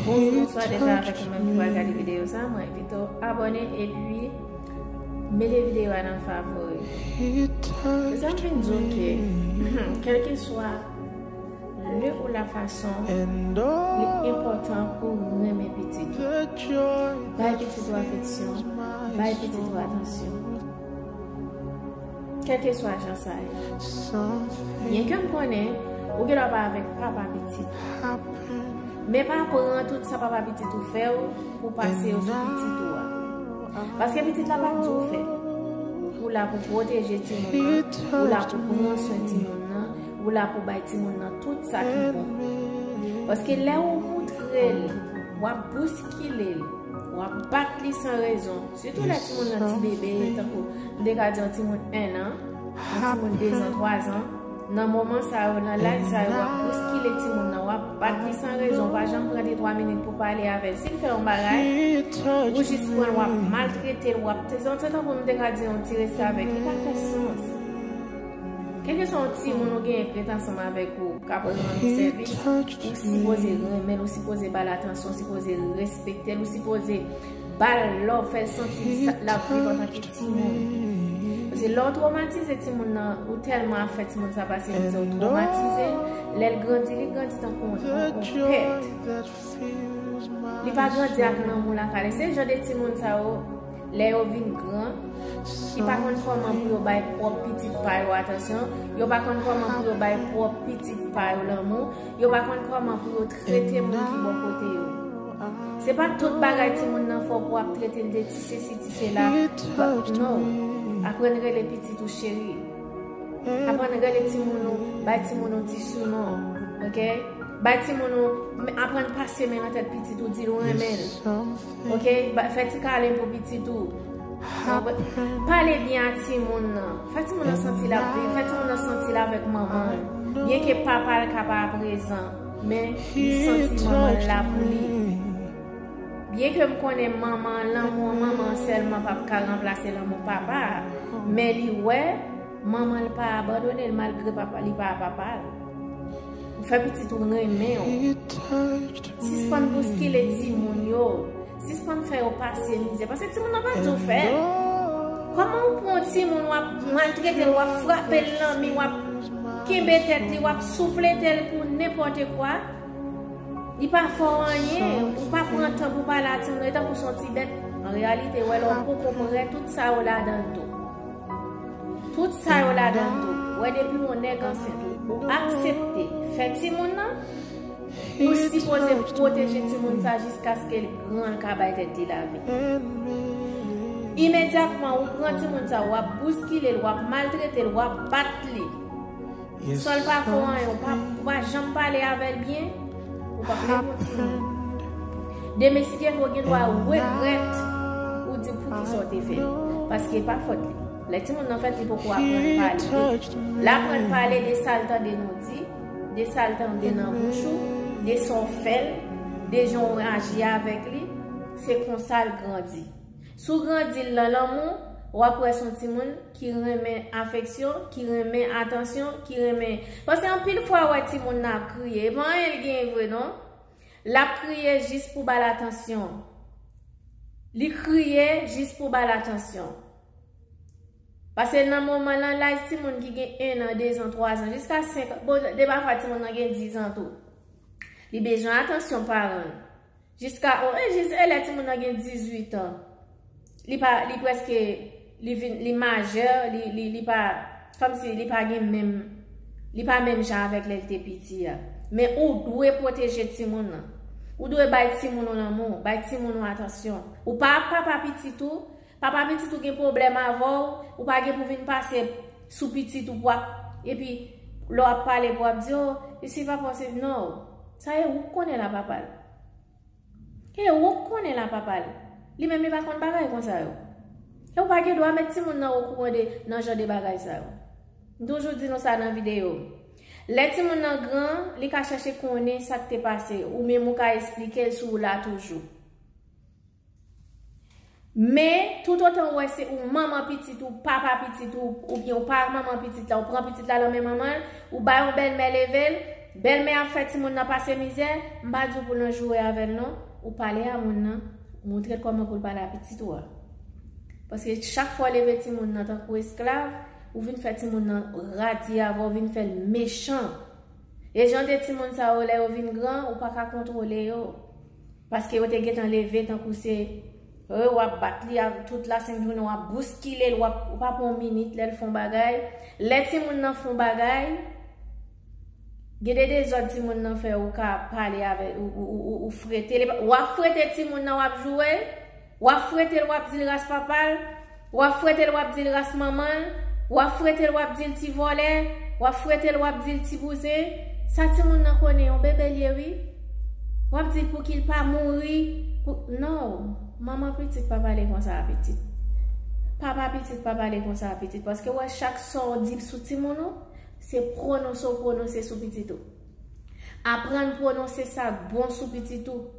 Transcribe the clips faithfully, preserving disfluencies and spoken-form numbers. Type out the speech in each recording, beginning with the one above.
Bonjou, bonswa, deja avèk ou menm ki pral gade videyo sa, mwen envite w abòne epi mete videyo a nan favori. Mezanmi, m vin di w ke, kèlkeswa lè ou la fason, li enpòtan pou renmen pitit ou. Bay pitit ou afeksyon, bay pitit ou atansyon. Kèlkeswa jan sa ye. Byenke m konnen, ou gen dwa pa avèk papa pitit. Men pa pran tout sa papa pitit ou fè w pou pase yo sou pitit ou a. Paske pitit la pa di w fè. Ou la pou pwoteje timoun nan, ou la pou pran swen timoun nan, ou la pou bay timoun nan tout sa ki bon. Paske lè ou moutre l, w ap bouskile l, w ap bat li san rezon. Sitou lè timoun nan ti bebe, tankou m te ka di yon timoun en an, yon timoun de zan, twa zan. Nan moman sa yo, nan laj sa yo, w ap bouskile timoun nan, w ap bat li san rezon, w pa janm pran de twa minit pou pale avè l. Si l fè yon bagay, ou jis pran l, w ap maltrete l, w ap, se tankou m te ka di yon ti restavèk, li pa fè sans. Kèlkeswa yon timoun ou genyen k ret ansanm avèk ou, k ap rann ou sèvis, ou sipoze renmen l, ou sipoze ba l atansyon, ou sipoze respekte l, ou sipoze ba l love, fè l santi l ap viv antanke timoun. Paske lè w twomatize timoun nan, ou tèlman ap fè timoun sa pase mizè, ou twomatize l, lè l grandi, li grandi tankou yon, yon, yon pèt. Li pa grandi ak lanmou lakay li. Se jan de timoun sa yo, lè yo vin gran, ki pa konn kòman pou yo bay pwòp pitit pa yo atansyon, yo pa konn kòman pou yo bay pwòp pitit pa yo lanmou, yo pa konn kòman pou yo trete moun ki bò kote yo. Se pa tout bagay timoun nan fè w pou w ap trete l de ti sesi, ti sela. But no. Aprann rele pitit ou cheri. Aprann rele timoun ou, bay timoun ou ti sinon, oke? Bay timoun ou, aprann pase men nan tèt pitit ou, di l ou renmen l. Oke? Ba, fè ti kalen pou pitit ou. Pale byen a timoun nan. Fè timoun nan santi l ap viv. Fè timoun nan santi l avèk manman l. Byenke papa l ka pa prezan, men li santi manman l la pou li. Byenke m konnen manman, lanmou manman sèlman p ap ka ranplase lanmou papa a, men li wè manman l pa abandone l malgre papa, li pa papa l. Ou fè pitit ou renmen w. Sispann bouskile timoun yo. Sispann fè yo pase mizè. Paske timoun nan pa di w fè l. Kòman ou pran yon timoun, w ap maltrete l, w ap frape l nan mi, w ap kenbe tèt li, w ap souflete l pou nenpòt kwa? Li pa fè w anyen, ou pa pran tan pou pale a timoun nan, e tankou se yon ti bèt. An reyalite, wè lè w poko prè, tout sa yo ladan l tou. Tout sa yo ladan l tou. Wè depi yon nèg ansent, ou aksepte fè timoun nan, ou sipoze pwoteje timoun sa jiskaske l gran, l ka bay tèt li lavi. Imedyatman, ou pran timoun sa, w ap bouskile l, w ap maltrete l, w ap bat li. San l pa fè w anyen, ou pa, ou pa janm pale avè l byen, ou p ap renmen yon timoun. Demen, si Dye vle, w gen dwa regrèt ou di poukisa w te fè l. Paske pa fòt li. Lè timoun nan fèt, li poko aprann pale. L aprann pale de sa l tande nou di, de sa l tande nan bouch ou, de sa w fè l, de jan w aji avèk li. Se konsa l grandi. Si w grandi l nan lanmou, w ap wè se yon timoun ki renmen afeksyon, ki renmen atansyon, ki renmen. Paske anpil fwa, w wè timoun nan ap kriye, e pa anyen l genyen vre non. L ap kriye jis pou ba l atansyon. Li kriye jis pou ba l atansyon. Paske nan moman, nan laj timoun ki gen en an, de zan, twa zan, jiska senk an, bon, de pafwa timoun nan gen diz an tou. Li bezwen atansyon paran l. Jiska, o, e jis, e lè timoun nan gen dizuit an, li pa, li prèske, li vin, li majè, li, li, li pa, kòmsi li pa gen menm, li pa menm jan avèk lè l te piti a. Men ou dwe pwoteje timoun nan. Ou dwe bay timoun ou lanmou, bay timoun ou atansyon. Ou pa papa pitit ou, papa pitit ou gen pwoblèm avè w, ou pa gen pou vin pase sou pitit ou pou ap, epi lè w ap pale pou w ap di, o, e si papa w se, non, sa e ou k konnen l a papa l. E ou k konnen l a papa l. Li menm li pa konn bagay konsa yo. E ou pa gen dwa met timoun nan okouran de, nan jan de bagay sa yo. M toujou di nou sa nan videyo. Lè timoun nan gran, li ka chèche konnen sa k te pase, ou menm ou ka esplike l si w la toujou. Men, toutotan w wè se ou manman pitit ou, papa pitit ou, oubyen ou pa manman pitit la, ou pran pitit la nan men manman l, ou bay yon bèlmè leve l, Bèlmè ap fè timoun nan pase mizè, m pa di w pou l nan joure avè l non. Ou pale a moun nan, montre l kòman pou l pale a pitit ou a. Paske chak fwa w leve timoun nan tankou esklav, ou vin fè timoun nan radye avè w, ou vin fè l mechan. E jan de timoun sa yo, lè yo vin gran, ou pa ka kontwole yo. Paske yo te gentan leve tankou se, e, w ap bat li a tout la senk jounen, w ap bouskile l, w ap, ou pa pran yon minit lè l fè yon bagay. Lè timoun nan fè yon bagay, gen de dezòd timoun nan fè, ou ka pale avè, ou, ou, ou, ou, ou frete li. W ap frete timoun nan, w ap joure l. W ap frete l, w ap di l ras papa l. W ap frete l, w ap di l ras manman l. W ap frete l, w ap di l ti vòlè. W ap frete l, w ap di l ti bouzen. Sa timoun nan konnen, yon bebe l ye wi. W ap di l pou ki l pa mouri. Pou... Non, manman pitit pa pale konsa a pitit. Papa pitit pa pale konsa a pitit. Paske w wè chak sa w di sou timoun ou, se pwononse w pwononse sou pitit ou. Aprann pwononse sa k bon sou pitit ou.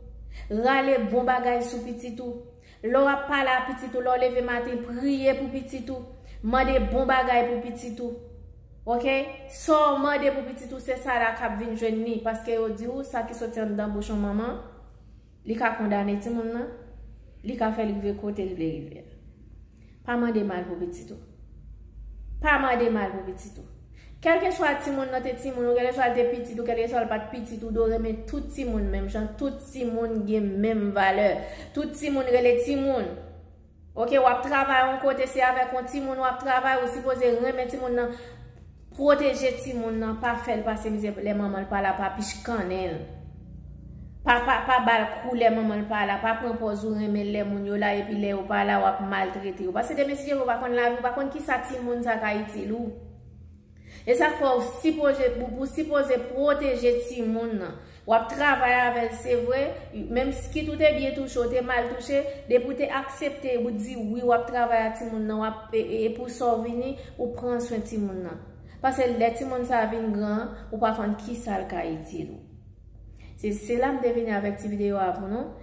Rale bon bagay sou pitit ou. Lè w ap pale a pitit ou, lè w leve maten, priye pou pitit ou. Mande bon bagay pou pitit ou. Oke? Sa w mande pou pitit ou, se sa la k ap vin jwenn li. Paske yo di w, sa ki soti anndan bouch yon manman, li ka kondane timoun nan, li ka fè l rive kote l vle rive a. Pa mande mal pou pitit ou. Pa mande mal pou pitit ou. Kèlkeswa timoun nan te timoun ou, kèlkeswa l te pitit ou, kèlkeswa l pa t pitit ou, dwe renmen tout timoun menm jan. Tout timoun gen menm valè. Tout timoun rele timoun. Oke, w ap travay yon kote, se avèk yon timoun w ap travay, ou sipoze renmen timoun nan. Pwoteje timoun nan, pa fè l pase mizè lè manman l pa la, pa pichkannen l. Pa, pa, pa ba l kou lè manman l pa la, pa pran pòz ou renmen l lè moun yo la, epi lè yo pa la, w ap maltrete yo. Paske demen si Dye vle, ou pa konn lavi, ou pa konn kisa timoun sa ka itil ou. E sa k fè w sipoze, ou, ou sipoze pwoteje timoun nan. W ap travay avè l, se vre, menm si kit ou te byen touche, ou te mal touche, depi w te aksepte, ou di wi, w ap travay a timoun nan, w ap, e, e, e pou sa w vini, ou pran swen timoun nan. Paske lè timoun sa a vin gran, ou pa konn kisa l ka itil ou. Se, se la m te vini avèk ti videyo a pou nou.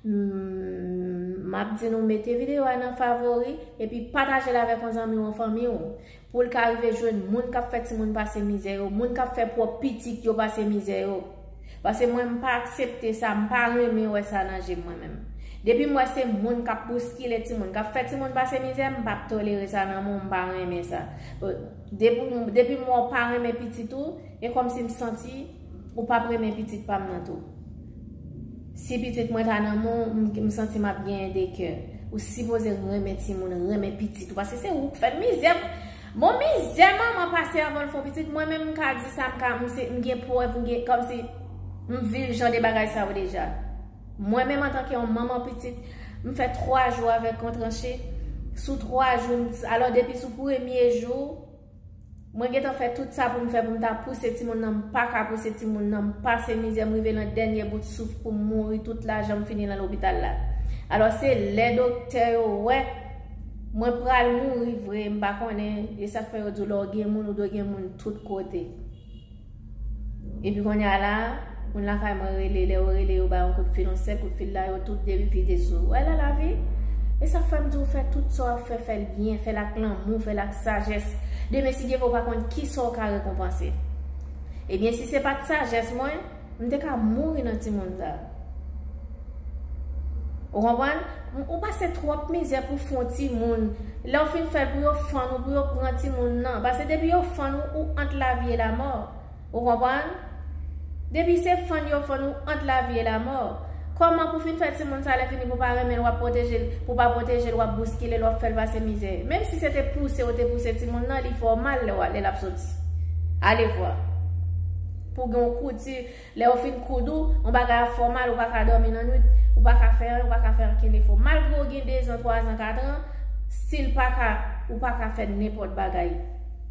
M, m ap di nou mete videyo a nan favori, epi pataje l avèk yon zanmi w, yon fanmi w. Pou l ka rive jwenn moun k ap fè timoun pase mizè yo, moun k ap fè pwòp pitit yo pase mizè yo. Paske mwen, m pa aksepte sa, m pa renmen wè sa nan je m mwen menm. Depi m wè se moun k ap bouskile timoun, k ap fè timoun pase mizè, m p ap tolere sa nan mwen, m pa renmen sa. Depi, depi m wè w pa renmen pitit ou, e kòmsi m santi ou p ap renmen pitit pa m nan tou. Si pitit mwen ta nan men w, m, m santi m ap genyen de kè. Ou sipoze renmen timoun, renmen pitit ou, paske se ou k fè l. Mizè, bon, mizè manman pase anvan l fè w pitit, mwen menm m ka di sa, m ka, m se, m gen prèv, m gen, kòmsi m viv jan de bagay sa yo deja. Mwen menm antanke yon manman pitit, m fè twa jou avèk yon tranche. Sou twa jou, m, alò depi sou premye jou, mwen gentan fè tout sa pou m fè pou m ta pouse timoun nan, m pa ka pouse timoun nan, m pase mizè, m rive nan dènye bout souf pou m mouri, tout lajan m fini nan lopital la. Alò se lè doktè yo wè mwen pral mouri vre, m pa konnen, e sa k fè yo di w lè w gen moun, ou dwe gen moun tout kote. Epi kounye a la, moun lakay mwen rele, lè yo rele, yo bay yon kout fil, yon sèl kout fil la, yo tout depi vide sou ou. Wè la lavi? E sa k fè m di w fè tout sa w ap fè, fè l byen, fè l ak lanmou, fè l ak sajès. Demen si Dye vle, ou pa konn kisa w ka rekonpanse. Ebyen, si se pa t sajès mwen, m te ka mouri nan timoun sa. Ou konprann? Ou pase twòp mizè pou fè yon timoun. Lè w fin fè l pou yo fann ou, pou yo pran timoun nan. Paske depi yo fann ou, ou ant lavi e lamò. Ou konprann? Depi se fann yo fann ou ant lavi e lamò. Kòman pou fin fè timoun sa lè fini pou pa renmen l, w ap pwoteje l, pou pa pwoteje l, w ap bouskile l, w ap fè l pase mizè? Menm si se te pouse ou te pouse timoun nan, li fè w mal lè w, lè l ap soti. Alevwa. Pou gen yon kouti, lè yo fin koud ou, yon bagay ap fè w mal, ou pa ka dòmi nan nwit, ou pa ka fè anyen, ou pa ka fè okenn efò. Malgre w gen dezan, twazan, katran, si l pa ka, ou pa ka fè nenpòt bagay.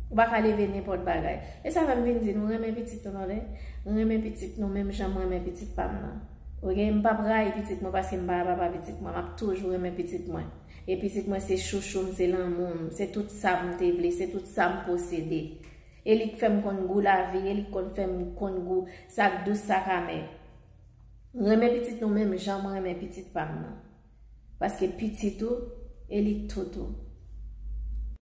Ou pa ka leve nenpòt bagay. E sa fè m vin di nou, renmen pitit nou, tande? Renmen pitit nou, menm jan m renmen pitit pa m nan. Oke, m p ap rayi pitit mwen paske m pa papa pitit mwen, m ap toujou renmen pitit mwen. E pitit mwen se chouchou m, se lanmou m, se tout sa m te vle, se tout sa m posede. E li k fè m konn gou lavi, e li k konn fè m konn gou sa k dous, sa k amè. Renmen pitit nou menm jan mwen renmen pitit pa m nan. Paske pitit ou, e li k tout ou.